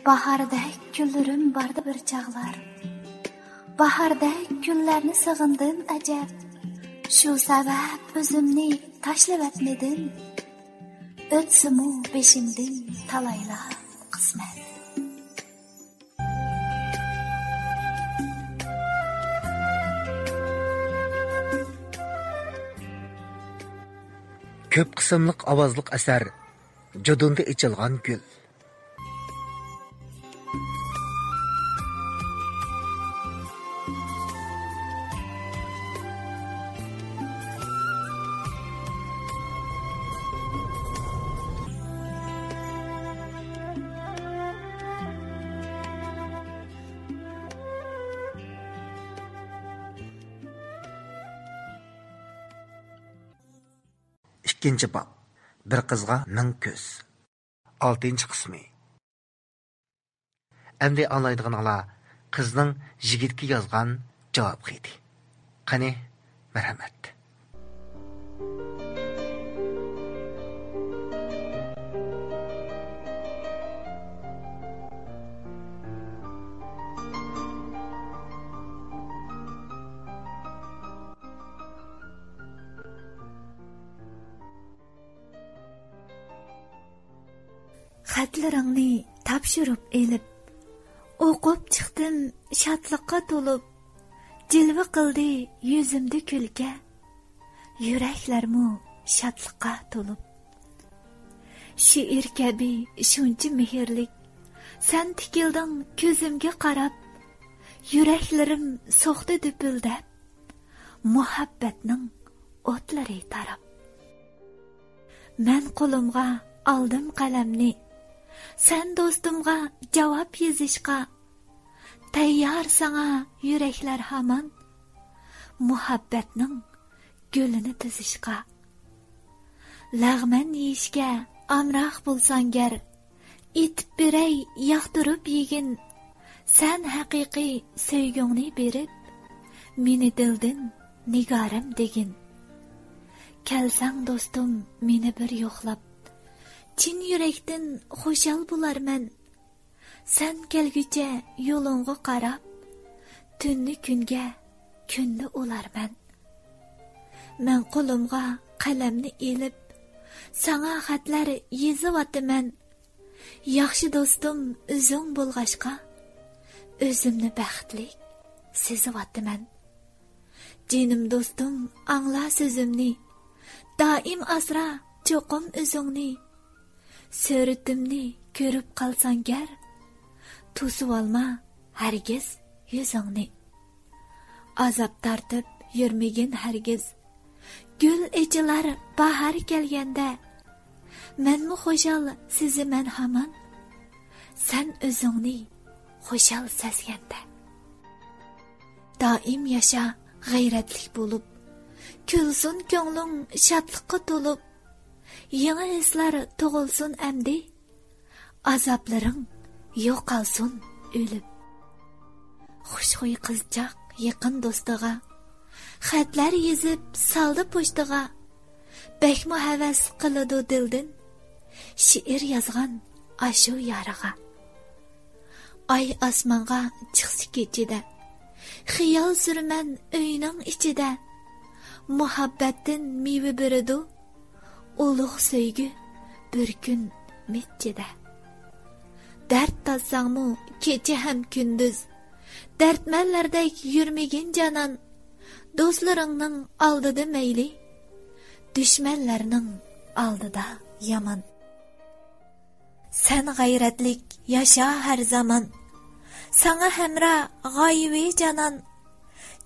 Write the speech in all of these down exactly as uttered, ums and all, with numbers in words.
باھاردەك كۈنلىرىم باردى بىر چاغلار. باھاردەك كۈنلەرنى سېغىندىم ئەجەب. شۇ سەۋەب ئۆزۈمنى تاشلىۋەتمىدىم. ئۆتسىمۇ بېشىمدىن تالايلار قىسمەت. كۆپ قىسىملىق ئاۋازلىق ئەسەر، جۇدۇندا ئېچىلغان گۈل. ئىككىنچى باب. بىر قىزغا مىڭ كۆز. ئالتىنچى قىسمى. ئەمدى ئاڭلايدىغىنىڭلار قىزنىڭ يىگىتكە يازغان جاۋاب خېتى. قېنى، مەرھەمەت. خەتلىرىڭنى تاپشۇرۇپ ئېلىپ، ئوقۇپ چىقتىم شادلىققا تولۇپ. جىلۋە قىلدى يۈزۈمدە كۈلكە، يۈرەكلەرمۇ شادلىققا تولۇپ. شېئىر كەبى شۇنچە مېھىرلىك، سەن تىكىلدىڭ كۆزۈمگە قاراپ. يۈرەكلىرىم سوقتى دۈپۈلدەپ، مۇھەببەتنىڭ ئوتلىرى تاراپ. مەن قولۇمغا ئالدىم قەلەمنى، سەن دوستۇمغا جاۋاب يېزىشقا. تەييار ساڭا يۈرەكلەر ھامان، مۇھەببەتنىڭ گۈلىنى تىزىشقا. لەغمەن يېيىشكە ئامراق بولساڭ گەر، ئېتىپ بېرەي ياقتۇرۇپ يېگىن. سەن ھەقىقىي سۆيگۈڭنى بېرىپ، مېنى دىلدىن نىگارىم دېگىن. كەلسەڭ دوستۇم مېنى بىر يوقلاپ، چىن يۈرەكتىن خۇشال بولارمەن. سەن كەلگۈچە يولۇڭغا قاراپ، تۈننى كۈنگە، كۈننى ئۇلارمەن. مەن قولۇمغا قەلەمنى ئېلىپ، ساڭا خەتلەر يېزىۋاتىمەن. ياخشى دوستۇم ئۆزۈڭ بولغاچقا، ئۆزۈمنى بەختلىك سېزىۋاتىمەن. جېنىم دوستۇم، ئاڭلا سۆزۈمنى، دائىم ئاسرا چوقۇم ئۆزۈڭنى. سۈرىتىمنى كۆرۈپ قالساڭ گەر، توسۇۋالما ھەرگىز يۈزۈڭنى. ئازاب تارتىپ يۈرمىگىن ھەرگىز، گۈل ئېچىلار باھار كەلگەندە. مەنمۇ خۇشال سېزىمەن ھامان، سەن ئۆزۈڭنى خۇشال سەزگەندە. دائىم ياشا غەيرەتلىك بولۇپ، كۈلسۇن كۆڭلۈڭ شادلىققا تولۇپ. يېڭى ھېسلار تۇغۇلسۇن ئەمدى، ئازابلىرىڭ يوقالسۇن ئۆلۈپ. خۇشخۇي قىزچاق يېقىن دوستىغا خەتلەر يېزىپ سالدى پوچتىغا. بەكمۇ ھەۋەس قىلىدۇ دىلدىن، شېئىر يازغان ئاشۇ يارىغا. ئاي ئاسمانغا چىقسا كېچىدە، خىيال سۈرىمەن ئۆينىڭ ئىچىدە. مۇھەببەتتىن مېۋە بېرىدۇ ئۇلۇغ سۆيگۈ بىر كۈن مىججىدە. دەرد تارتساڭمۇ كېچە ھەم كۈندۈز، دەردمەنلەردەك يۈرمىگىن جانان. دوستلىرىڭنىڭ ئالدىدا مەيلى، دۈشمەنلەرنىڭ ئالدىدا يامان. سەن غەيرەتلىك ياشا ھەر زامان، ساڭا ھەمراھ غايىۋى جانان.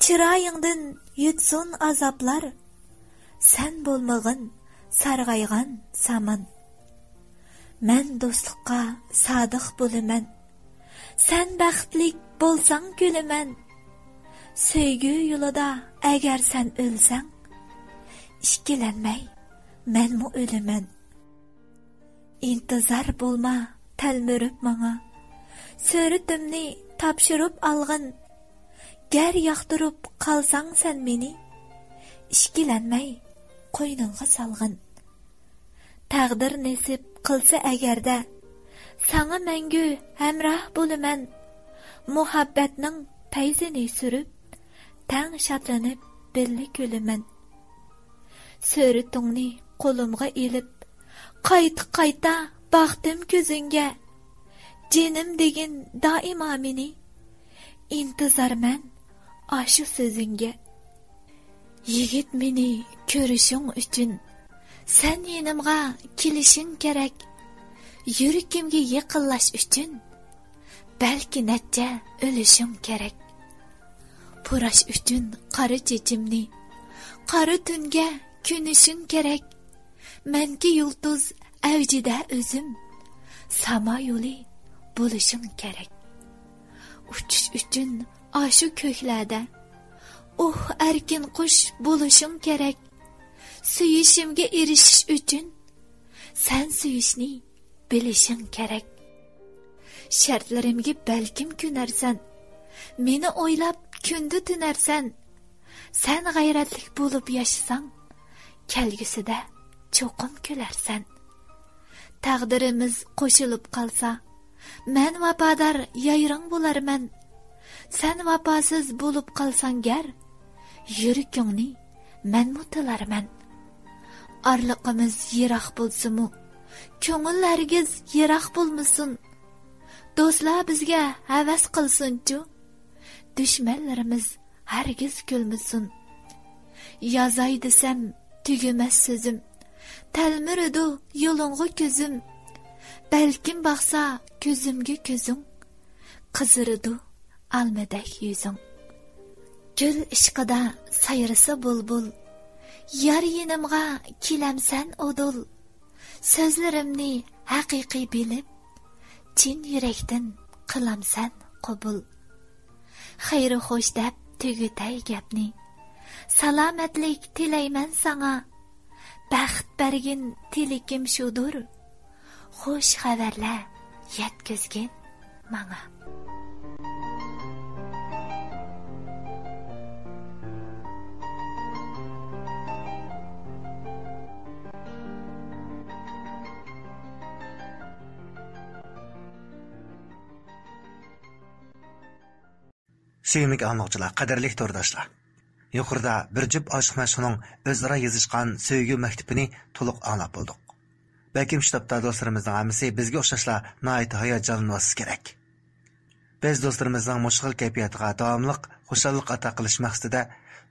چىرايىڭدىن يۈتسۇن ئازابلار، سەن بولمىغىن سارغايغان سامان. مەن دوستلۇققا سادىق بولىمەن، سەن بەختلىك بولساڭ كۈلىمەن. سۆيگۈ يولىدا ئەگەر سەن ئۆلسەڭ، ئىككىلەنمەي مەنمۇ ئۆلىمەن. ئىنتىزار بولما تەلمۈرۈپ ماڭا، سۈرىتىمنى تاپشۇرۇپ ئالغىن. گەر ياقتۇرۇپ قالساڭ سەن مېنى، ئىككىلەنمەي قوينۇڭغا سالغىن. تەقدىر نېسىپ قىلسا ئەگەردە، ساڭا مەڭگۈ ھەمراھ بولىمەن، مۇھەببەتنىڭ پەيزىنى سۈرۈپ، تەڭ شادلىنىپ بىللە كۈلىمەن. سۈرىتىڭنى قولۇمغا ئېلىپ، قايتا-قايتا باقتىم كۆزۈڭگە. جېنىم دېگىن دائىما مېنى، ئىنتىزارمەن ئاشۇ سۆزۈڭگە. يىگىت مېنى كۆرۈشۈڭ ئۈچۈن، سەن يېنىمغا كېلىشىڭ كېرەك. يۈرىكىمگە يېقىنلاش ئۈچۈن، بەلكى نەچچە ئۆلۈشۈڭ كېرەك. پۇراش ئۈچۈن قارا چېچىمنى، قارا تۈنگە كۆنۈشۈڭ كېرەك. مەنكى يۇلتۇز ئەۋجىدە ئۆزۈم، ساما يولى بولۇشۇڭ كېرەك. ئۇچۇش ئۈچۈن ئاشۇ كۆكلەردە، ئۇھ، ئەركىن قۇش بولۇشۇڭ كېرەك. سۆيۈشۈمگە ئېرىشىش ئۈچۈن، سەن سۆيۈشنى بىلىشىڭ كېرەك. شەرتلىرىمگە بەلكىم كۆنەرسەن، مېنى ئويلاپ كۈندە تۈنەرسەن. سەن غەيرەتلىك بولۇپ ياشىساڭ، كەلگۈسىدە چوقۇم كۈلەرسەن. تەقدىرىمىز قوشۇلۇپ قالسا، مەن ۋاپادار يارىڭ بولارمەن. سەن ۋاپاسىز بولۇپ قالساڭ گەر، يۈرىكىڭنى مەنمۇ تىلارمەن. ئارىلىقىمىز يىراق بولسىمۇ، كۆڭۈل ھەرگىز يىراق بولمىسۇن. دوستلار بىزگە ھەۋەس قىلسۇنچۇ، دۈشمەنلىرىمىز ھەرگىز كۈلمىسۇن. يازاي دېسەم تۈگىمەس سۆزۈم، تەلمۈرىدۇ يولۇڭغا كۆزۈم. بەلكىم باقسا كۆزۈمگە كۆزۈڭ، قىزىرىدۇ ئالمىدەك يۈزۈڭ. گۈل ئىشقىدا سايرىسا بۇلبۇل، يار يېنىمغا كېلەمسەن ئۇدۇل. سۆزلىرىمنى ھەقىقىي بىلىپ، چىن يۈرەكتىن قىلامسەن قوبۇل. خەير خوش دەپ تۈگىتەي گەپنى، سالامەتلىك تىلەيمەن ساڭا. بەخت بەرگىن تىلىكىم شۇدۇر، خۇش خەۋەرلەر يەتكۈزگىن ماڭا. سۆيۈملۈك ئاڭلىغۇچىلار، قەدىرلىك تورداشلار! يۇقىرىدا بىر جۈپ ئاشىق مەشۇقنىڭ ئۆزئارا يېزىشقان سۆيگۈ مەكتۇپىنى تولۇق ئاڭلاپ بولدۇق. بەلكىم شۇ تاپتا دوستلىرىمىزنىڭ ھەممىسى بىزگە ئوخشاشلا ناھايىتى ھاياجانلىنىۋاتسا كېرەك. بىز دوستلىرىمىزنىڭ مۇشۇ خىل كەيپىياتىغا داۋاملىق خۇشاللىق ئاتا قىلىش مەقسىتىدە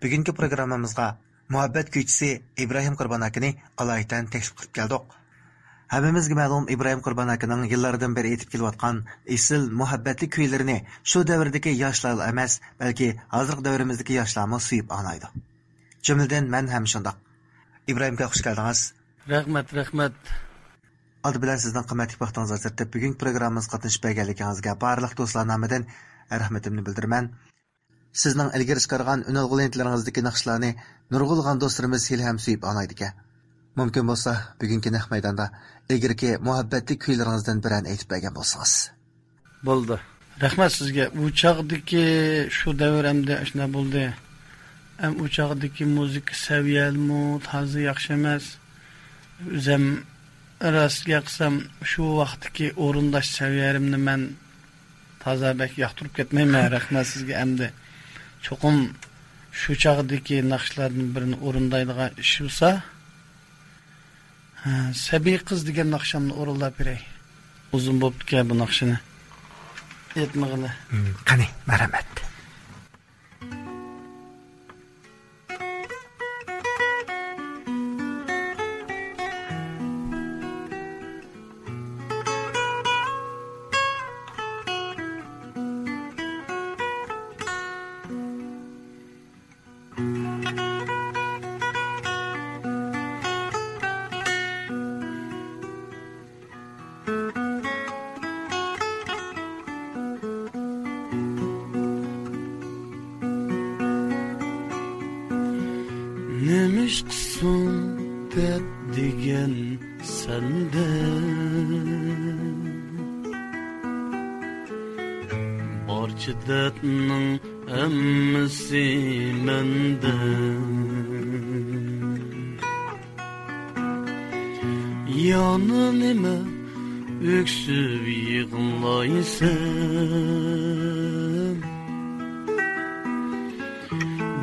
بۈگۈنكى پروگراممىمىزغا مۇھەببەت كۈيچىسى ئىبراھىم قۇربان ئاكىنى ئالايىتەن تەكلىپ قىلىپ كەلدۇق. ھەممىمىزگە مەلۇم، ئىبراھىم قۇربان ئاكىنىڭ يىللاردىن بېرى ئېيتىپ كېلىۋاتقان ئېسىل مۇھەببەتلىك كۈيلىرىنى شۇ دەۋردىكى ياشلارلا ئەمەس، بەلكى ھازىرقى دەۋرىمىزدىكى ياشلارمۇ سۆيۈپ ئاڭلايدۇ. جۈملىدىن مەن ھەم شۇنداق. ئىبراھىم ئاكا، خۇش كەلدىڭىز. رەھمەت، رەھمەت. ئالدى بىلەن سىزنىڭ قىممەتلىك ۋاقتىڭىزنى ئاجرىتىپ، بۈگۈنكى پروگراممىمىزغا قاتنىشىپ بەرگەنلىكىڭىزگە بارلىق دوستلار نامىدىن رەھمىتىمنى بىلدۈرىمەن. سىزنىڭ ئىلگىرى چىقارغان ئۈنئالغۇ لېنتىلىرىڭىزدىكى ناخشىلارنى نۇرغۇنلىغان دوستلىرىمىز ھېلىھەم سۆيۈپ ئاڭلايدىكەن. مۇمكىن بولسا، بۈگۈنكى نەق مەيداندا ئىلگىرىكى مۇھەببەتلىك كۈيلىرىڭىزدىن بىرەرنى ئېيتىپ بەرگەن بولسىڭىز. بولدى. رەھمەت سىزگە. ئۇ چاغدىكى شۇ دەۋر ئەمدى ئاشۇنداق بولدى. ئەم ئۇ چاغدىكى مۇزىكا سەۋىيەمۇ تازا ياخشى ئەمەس. ئۆزەم راست گەپ قىلسام، شۇ ۋاقىتتىكى ئورۇنداش سەۋىيەمنى مەن تازا بەك ياقتۇرۇپ كەتمەيمەن. رەھمەت سىزگە ئەمدى. چوقۇم شۇ چاغدىكى ناخشىلاردىن بىرىنى ئورۇندايدىغان ئىش بولسا، ھە، سەبىي قىز دېگەن ناخشامنى ئورۇنلاپ بېرەي. ئۇزۇن بوپتىكەن بۇ ناخشىنى ئېيتمىغىلى. ھىم، قېنى، مەرھەمەت. نېمىشقىسۇن دەپ دېگەن سەندە، بارچە دەردنىڭ ھەممىسى مەندە. يەنە نېمە ئۆكسۈپ يىغلايسەن،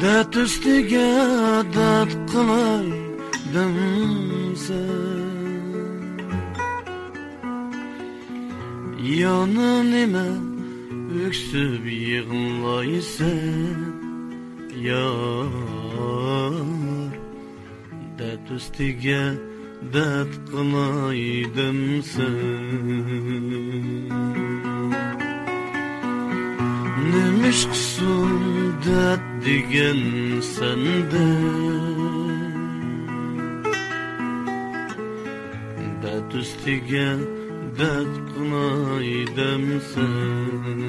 دەرد ئۈستىگە دەرد قىلاي دەمسەن. يەنە نېمە ئۆكسۈپ يىغلايسەن، يار؟ دەرد ئۈستىگە دەرد قىلاي دەمسەن. نېمىشقىسۇن دەرد دېگەن سەندە، دەرد ئۈستىگە دەرد قىلاي دەمسەن.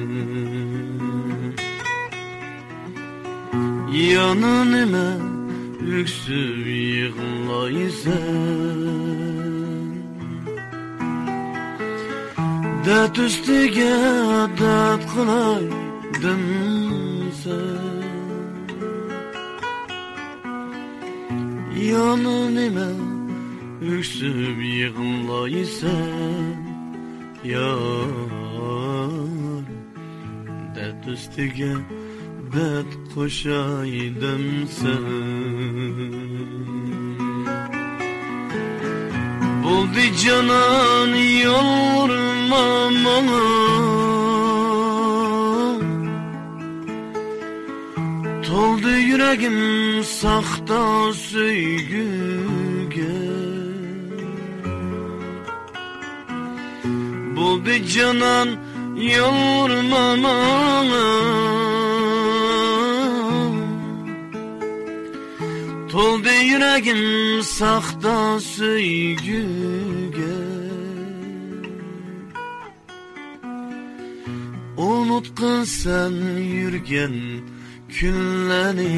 يەنە نېمە ئۆكسۈپ يىغلايسەن؟ دەرد ئۈستىگە دەرد قىلاي دەمسەن. يەنە نېمە ئۆكسۈپ يىغلايسەن، يار؟ دەرد ئۈستىگە بەت قوشاي دەمسەن. بولدى جانان، يالۋۇرما ماڭا. تولدى يۈرەكىم ساختا سۆيگۈگە. بولدى جانان، يالۋۇرما ماڭا. تولدى يۈرەكىم ساختا سۆيگۈگە. ئۇنۇتقىن سەن يۈرگەن كۈنلەرنى.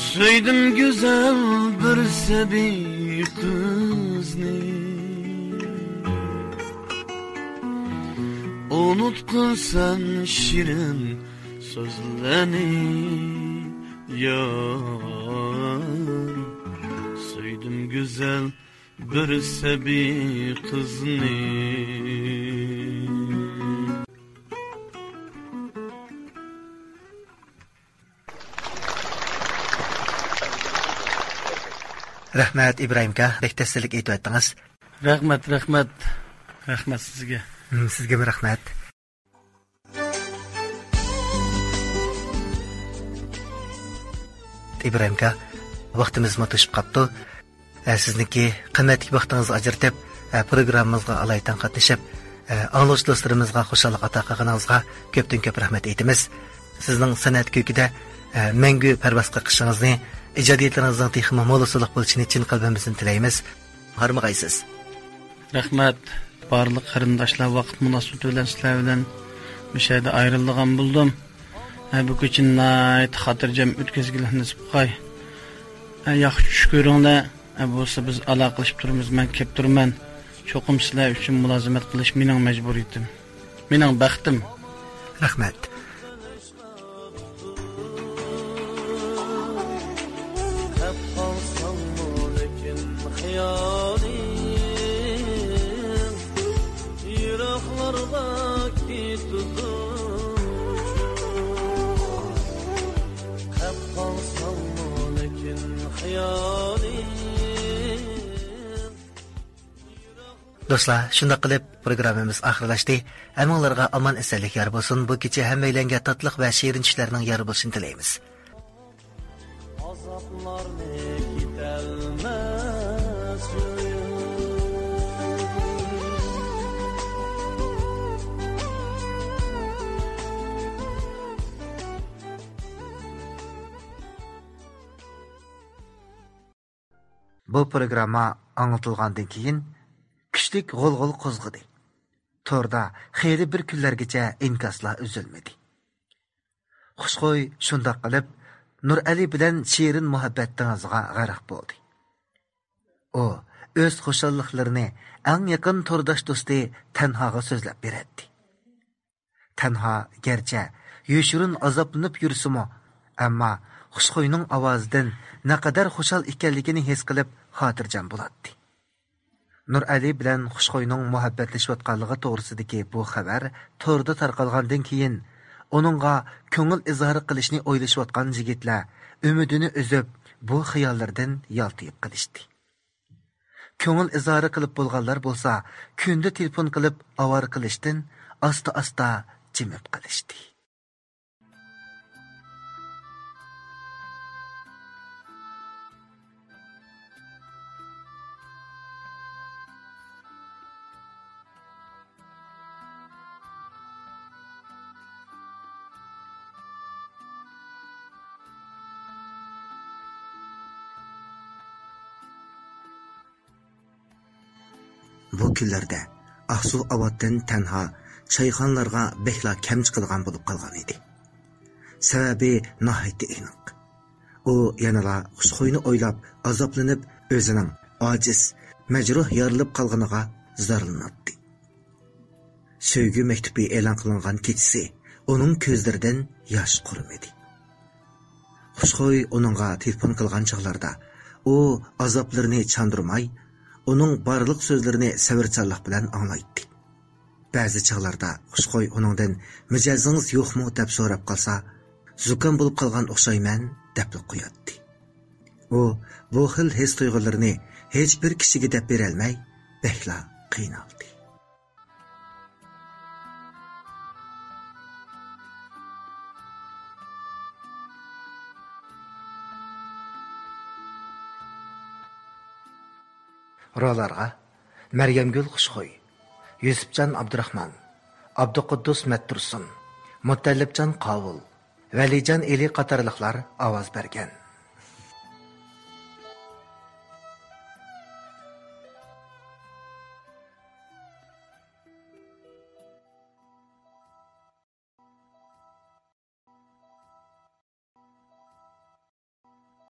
سۆيدۈم گۈزەل بىر سەبىي قىزنى. ئۇنۇتقىن سەن شېرىن سۆزلەرنى، يار. سۆيدۈم گۈزەل بىر سەبىي قىزنى. رەھمەت، ئىبراھىمكا، بەك تەسىرلىك ئېيتىۋەتتىڭىز. رەھمەت، رەھمەت. رەھمەت سىزگە. ھىم، سىزگىمۇ رەھمەت. ئىبراھىمكا، ۋاقتىمىزمۇ توشۇپ قاپتۇ. ئە، سىزنىڭكى قىممەتلىك ۋاقتىڭىزنى ئاجرىتىپ، ئە، پروگراممىمىزغا ئالايىتەن قاتنىشىپ، ئە، ئاڭلىغۇچى دوستلىرىمىزغا خۇشاللىق ئاتا قىلغىنىڭىزغا كۆپتىن كۆپ رەھمەت ئېيتىمىز. سىزنىڭ سەنئەت كۆكىدە، ئە، مەڭگۈ پەرۋاز قېقىشىڭىزنى، ئىجادىيەتلىرىڭىزنىڭ تېخىمۇ موللىسىلىق بولۇشىنى چىن قەلبىمىزدىن تىلەيمىز. ھارمىغايسىز. رەھمەت. بارلىق قېرىنداشلار، ۋاقىت مۇناسىۋىتى بىلەن سىلەر بىلەن مۇشۇ يەردە ئايرىلىدىغان بولدۇم. ھە، بۇ كېچىنى ناھايىتى خاتىرجەم ئۆتكۈزگىلى نېسىپ قىلغاي. ھە، ياخشى چۈش كۆرۈڭلار. ھە، بولسا بىز ئالاقىلىشىپ تۇرىمىز، مەن كەپ تۇرىمەن. چوقۇم سىلەر ئۈچۈن مۇلازىمەت قىلىش مېنىڭ مەجبۇرىيىتىم. مېنىڭ بەختىم. رەھمەت. خەپ قالساڭمۇ لېكىن خىيالىم، يىراقلارغا كېتىدۇ. خەپ قالساڭمۇ لېكىن خىيالىم. دوستلار، شۇنداق قىلىپ پروگراممىمىز ئاخىرلاشتى. ھەممىڭلارغا ئامان ئېسەنلىك يار بولسۇن. بۇ كېچە ھەممەيلەنگە تاتلىق ۋە شېرىن چۈشلەرنىڭ يار بولۇشىنى تىلەيمىز. ئازابلارنى كېتەلمەس يۈرەك. بۇ پروگرامما ئاڭلىتىلغاندىن كېيىن، كۈچلۈك غۇلغۇلا قوزغىدى. توردا خېلى بىر كۈنلەرگىچە ئىنكاسلار ئۈزۈلمىدى. خۇشخۇي شۇنداق قىلىپ نۇرئەلى بىلەن شېرىن مۇھەببەت دېڭىزىغا غەرق بولدى. ئۇ ئۆز خۇشاللىقلىرىنى ئەڭ يېقىن تورداش دوستى تەنھاغا سۆزلەپ بېرەتتى. تەنھا گەرچە يوشۇرۇن ئازابلىنىپ يۈرسىمۇ، ئەمما خۇشخۇينىڭ ئاۋازىدىن نەقەدەر خۇشال ئىكەنلىكىنى ھېس قىلىپ خاتىرجەم بولاتتى. نۇرئەلى بىلەن خۇشخۇينىڭ مۇھەببەتلىشىۋاتقانلىقى توغرىسىدىكى بۇ خەۋەر توردا تارقالغاندىن كېيىن، ئۇنىڭغا كۆڭۈل ئىزھارى قىلىشنى ئويلىشىۋاتقان يىگىتلەر ئۈمىدىنى ئۈزۈپ، بۇ خىياللىرىدىن يالتىيىپ قېلىشتى. كۆڭۈل ئىزھارى قىلىپ بولغانلار بولسا، كۈندە تېلېفون قىلىپ ئاۋارە قىلىشتىن ئاستا-ئاستا جىمىپ قېلىشتى. بۇ كۈنلەردە ئاقسۇ ئاۋاتتىن تەنھا چايخانىلارغا بەكلا كەم چىقىدىغان بولۇپ قالغان ئىدى. سەۋەبى ناھايىتى ئېنىق. ئۇ يەنىلا خۇشخۇينى ئويلاپ ئازابلىنىپ، ئۆزىنىڭ ئاجىز، مەجرۇھ، يارىلىپ قالغىنىغا زارلىناتتى. سۆيگۈ مەكتۇپى ئېلان قىلىنغان كېچىسى ئۇنىڭ كۆزلىرىدىن ياش قۇرۇمىدى. خۇشخۇي ئۇنىڭغا تېلېفون قىلغان چاغلاردا ئۇ ئازابلىرىنى چاندۇرماي، ئۇنىڭ بارلىق سۆزلىرىنى سەۋرچانلىق بىلەن ئاڭلايتتى. بەزى چاغلاردا خۇشخۇي ئۇنىڭدىن «مىجەزىڭىز يوقمۇ؟» دەپ سوراپ قالسا، «زۇكام بولۇپ قالغان ئوخشايمەن» دەپلا قوياتتى. ئۇ بۇ خىل ھېس-تۇيغۇلىرىنى ھېچبىر كىشىگە دەپ بېرەلمەي، بەكلا قىينالدى. روللارغا مەريەمگۈل خۇشخۇي، يۈسۈپجان ئابدۇراخمان، ئابدۇقۇددۇس مەتتۇرسۇن، مۇتەللىپجان قاۋۇل، ۋەلىجان ئېلى قاتارلىقلار ئاۋاز بەرگەن.